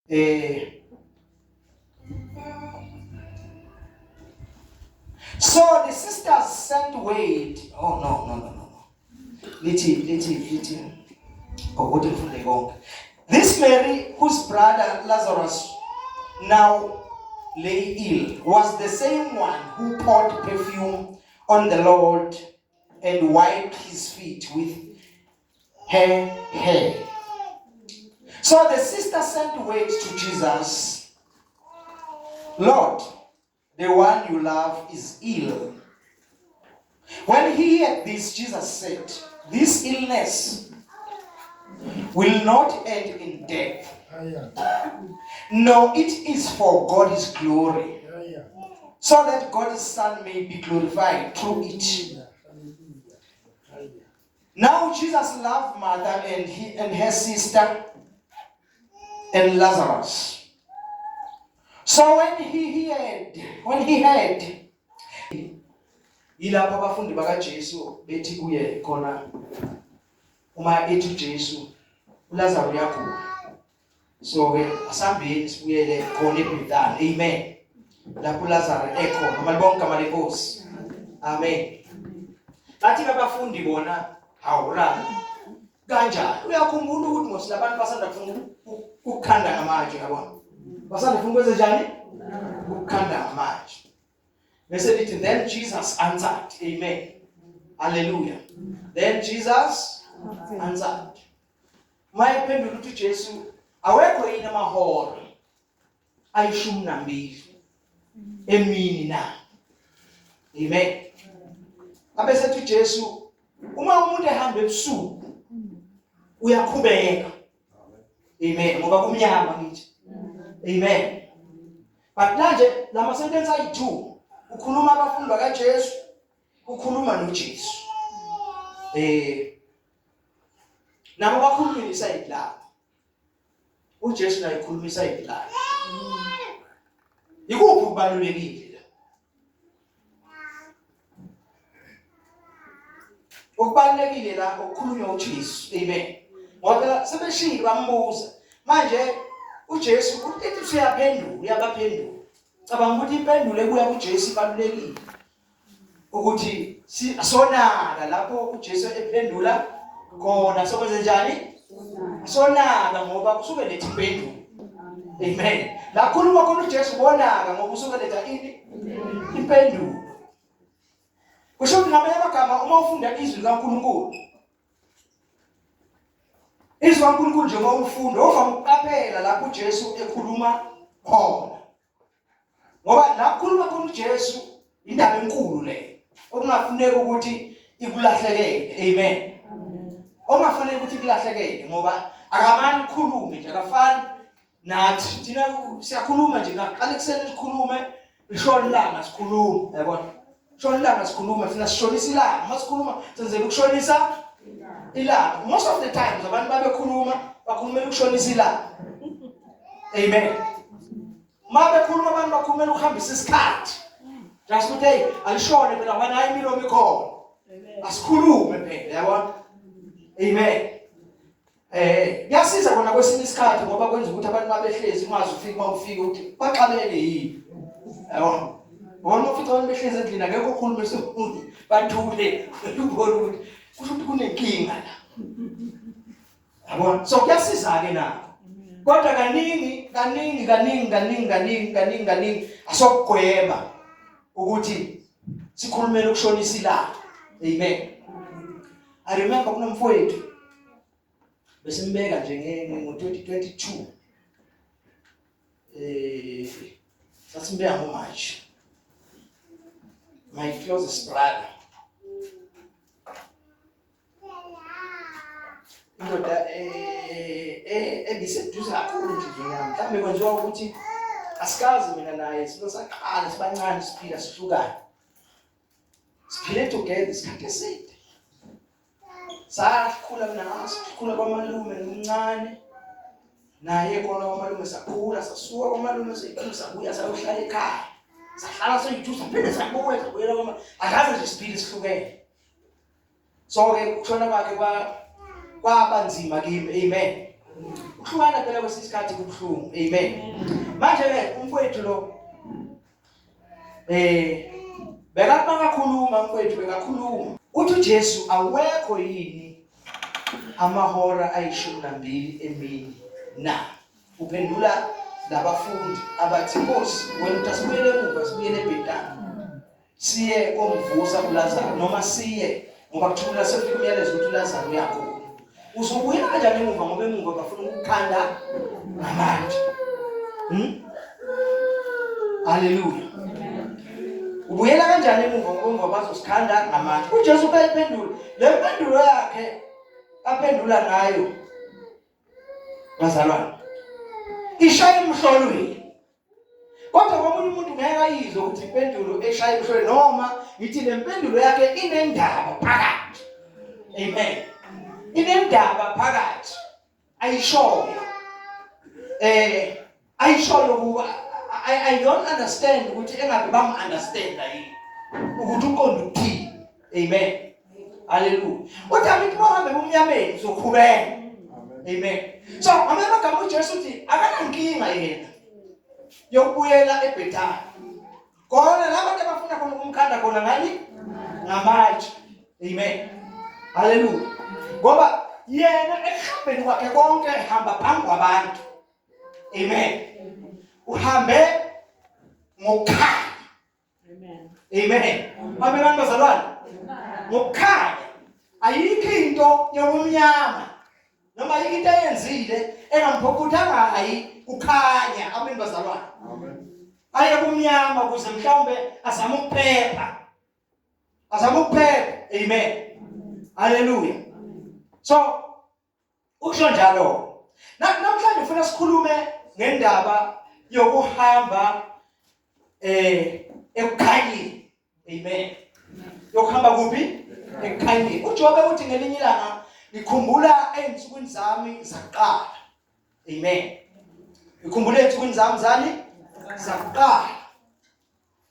Eh So the sisters sent word. Oh no no no no. Lithi lithi lithi ukuthi ngifunde konke. This Mary whose brother Lazarus now lay ill was the same one who poured perfume on the Lord and wiped his feet with her hair. So the sister sent word to Jesus, Lord, the one you love is ill. When he heard this, Jesus said, This illness will not end in death. No, it is for God's glory, so that God's Son may be glorified through it. Now Jesus loved Martha and he and her sister and Lazarus. So when he heard, when he heard yilapho abafundi bakaJesu bethi kuye khona uma ethi uJesu uLazaro uyagula. So ke asambeni sibuyele khona eBethany. Amen. Lapho uLazaro ekhona. Malibonke igama lenkosi. Amen. Bathi abafundi bona hawu Rabi kanjani? Uyakhumbula ukuthi mos labantu basanda kufuna ukukhanda ngamatshe yabona. Basanda kufuna ukwenza njani? Ukukhanda ngamatshe. Bese lithi then Jesus answered. Amen. Hallelujah. Then Jesus answered. Mayephendula ukuthi uJesu awekho yini amahora ayishumi nambili emini na? Amen. Abesethi uJesu uma umuntu ehamba ebusuku uyakhubeka. Amen. Ngoba kumnyama ngithi. Amen. But manje lama sentence ayi2 ukhuluma abafundi bakaJesu ukhuluma noJesu. Eh nabo bakhulumile isayidi labo uJesu naye ukhuluma isayidi lakhe ikuphi okubalulekile la okubalulekile la okukhulunywa uJesu amen ngoba phela sebeshilo bambuza manje uJesu uthi usuyaphendula uyabaphendula cabanga ukuthi impendulo ebuya kuJesu ibalulekile ukuthi sonaka lapho uJesu ephendula khona sokwenze njani sonaka ngoba kusuke letha impendulo amen la khuluma khona uJesu bonaka ngoba usuke letha ini impendulo kusho ukuthi ngamanye amagama uma ufunda izwi likaNkulunkulu izwi likaNkulunkulu njengoba ulifunda uvama ukuqaphela lapho uJesu ekhuluma khona ngoba la kukhuluma khona uJesu indaba enkulu le okungafuneki ukuthi ikulahlekele amen okungafanele ukuthi ikulahlekele ngoba akamani ukukhulume nje akafani nathi thina siyakhuluma nje ngaqala ekuseni sikhulume lishona ilanga sikhuluma yabona shona ilanga sikhuluma thina sishonisa ilanga uma sikhuluma senzela ukushonisa ilanga most of the times abantu babekhuluma bakhulumela ukushonisa ilanga amen uma bekhuluma abantu bakhulumela ukuhambisa isikhathi just ukuthi hey alishone phela ngoba nayo imilomo ikhona asikhulume phela yabona amen Eh kuyasiza kona kwesinye isikhathi ngoba kwenza ukuthi abantu babehlezi ungazi ufike uma ufika ukuthi baxabene yini. Yabo. Bona ufica abantu behlezi endlini akekho okhuluma esomuntu bathule ubona ukuthi kusho ukuthi kunenkinga la. Yabona? So kuyasiza ke nakho. Kodwa kaningi kaningi kaningi kaningi kaningi kaningi kaningi asokugwema ukuthi sikhulumele ukushonisa ilanga. Amen. I remember kunomfowethu besimbeka nje ngo-2022 eh sasimbeka ngoMarch my closest brother indoda eh, eh, ebiseduze kakhulu enhliziyweni yami mhlawumbe kwenziwa ukuthi asikazi mina naye silo saqala sibancane siphila sihlukane siphile together isikhathi eside sakhula mina sikhula kwamalume ngimncane naye kona kwamalume sakhula sasuka kwamalume seyithu sabuya sayohlala ekhaya sahlala seyithu saphinde sabuya sabuyela kwama akaze nje siphile sihlukene so ke ukushona kwakhe kwa kwaba nzima kimi amen Uhlukana phela kwesinye isikhathi kubuhlungu. Amen. Manje ke umfowethu lo eh bekathi makakhuluma mfowethu bekakhuluma. Uthi uJesu awekho yini amahora ayishumi nambili emini na? Uphendula labafundi abathi Nkosi wena uthi asibuyele emuva sibuyele eBhetani. Siye komvusa uLazaru noma siye ngoba kuthula sekufika umyalezo ukuthi uLazaru uyagula. Uzobuyela kanjani emuva ngoba emuva bafuna ukukhanda ngamanje. Haleluya. Ubuyela kanjani emuva ngoba emuva bazosikhanda ngamanje. UJesu uyayiphendula. Le mpendulo yakhe aphendula ngayo bazalwane ishaya emhlolweni. Kodwa komunye umuntu ngeke ayizwe ukuthi impendulo eshaya emhlolweni noma ngithi le mpendulo yakhe inendaba phakathi. Amen. Inendaba phakathi. Ayishoyo. Ayishoyo kuba I don't understand ukuthi engabe bam understand yini. Ukuthi uqonda ukuthini. Amen. Hallelujah. Uthi angithi bohambe ebumnyameni uzokhubeka. Amen. So ngamanye amagama uJesu uthi akanankinga yena yokubuyela eBethany. Kona laba bantu abafuna khona ukumkhanda khona ngani? Ngamatshe. Amen. Hallelujah. Ngoba yena ekuhambeni kwakhe konke ehamba phambi kwabantu. Amen. Uhambe ngokukhanya. Amen. Amen. Amen abantu bazalwane. Ngokukhanya ayikho into yobumnyama noma ayikho into ayenzile engamphoqa ukuthi angayi kukhanya. Amen bazalwane. Amen. Aye kumnyama ukuze mhlawumbe azame ukuphepha. Azame ukuphepha. Amen. Hallelujah. So Usho njalo. Namhlanje ufuna sikhulume ngendaba yokuhamba ekukhanyeni. Amen. Yokuhamba kuphi? Ekukhanyeni. UJobe uthi ngelinye ilanga ngikhumbula ezinsukwini zami zakuqala. Amen. Ngikhumbula ezinsukwini zami zani? Zakuqala.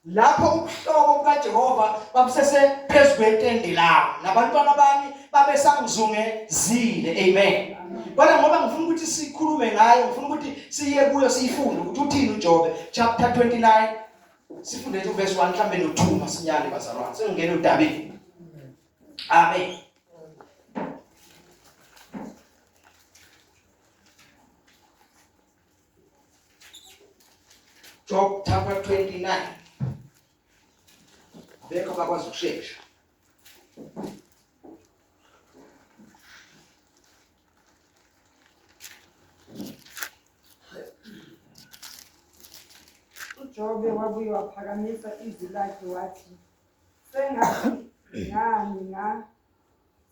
Lapho ubuhlobo bukaJehova babusese phezu kwetende lami nabantwana bami babesangizungezile. Amen. Kodwa ngoba ngifuna ukuthi sikhulume ngayo, ngifuna ukuthi siye kuyo siyifunde ukuthi uthini uJobe chapter 29 sifunde nje uverse 1 mhlambe no2 masinyane bazalwane. Sengingena odabeni. Amen. Job chapter 29. Abekho abakwazi ukushesha. UJobe wabuye waphakamisa izwi lakhe wathi, Sengathi ngani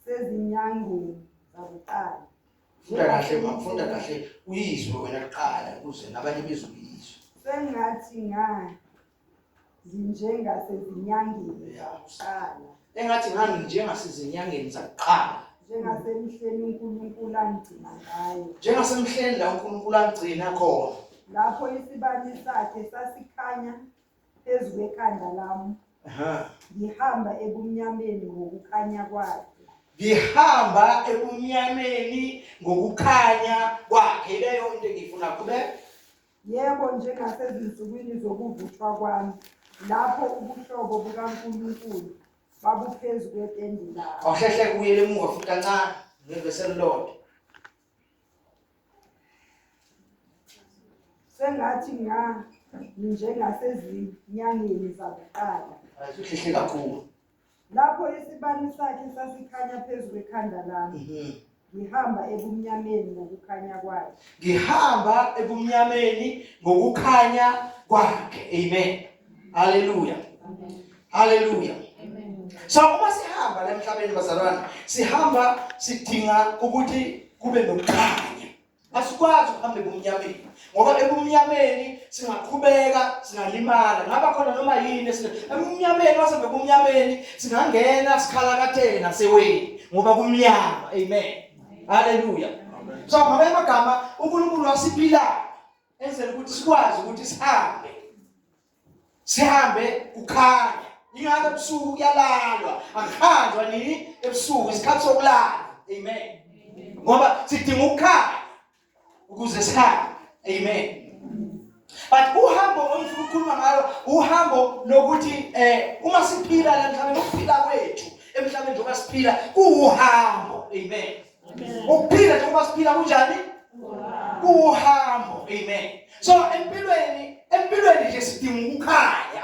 ngasezinyangeni zakuqala. Funda kahle mama, funda kahle uyizwe wena kuqala ukuze nabanye bezokuyizwa. Sengathi nganginjengasezinyangeni zakuqala. Engathi nganginjengasezinyangeni zakuqala. Njengasemihleni uNkulunkulu angigcina ngayo. Njengasemihleni la uNkulunkulu angigcina khona. Lapho isibani sakhe sasikhanya phezu kwekhanda lami. Aha. Ngihamba ebumnyameni ngokukhanya kwakhe. Ngihamba ebumnyameni ngokukhanya kwakhe. Leyo into engiyifuna qhubeka. Yebo, njengasezinsukwini zokuvuthwa kwami, lapho ubuhlobo bukaNkulunkulu babuphezu kwetende lami. Awuhlehle kubuyele emuva futhi kancane ngevesi elilodwa. Sengathi nga nginjengasezinyangeni zakuqala. Ayisuhlehle kakhulu. Lapho isibani sakhe sasikhanya phezu kwekhanda lami. Ngihamba ebumnyameni ngokukhanya kwakhe. Ngihamba ebumnyameni ngokukhanya kwakhe. Amen. Hallelujah. Hallelujah. Amen. So uma sihamba la emhlabeni bazalwane, sihamba sidinga ukuthi kube nokukhanya. Asikwazi ukuhamba ebumnyameni ngoba ebumnyameni singaqhubeka singalimala ngaba khona noma yini ebumnyameni wasembe ebumnyameni singangena sikhalakathele naseweni ngoba kumnyama. Amen. Hallelujah. So ngamanye amagama uNkulunkulu wasiphila enzela ukuthi sikwazi ukuthi sihambe sihambe kukhanya. Ingakho ebusuku kuyalalwa, akuhanjwa nini ebusuku, isikhathi sokulala. Amen. Ngoba sidinga ukukhanya. Ukuze sihambe. Amen. But uhambo engifuna ukukhuluma ngalo uhambo lokuthi uma siphila la emhlabeni, ukuphila kwethu emhlabeni njengoba siphila kuwuhambo. Amen. Ukuphila njengoba siphila kunjani? Kuwuhambo. Amen. So empilweni nje sidinga ukukhanya.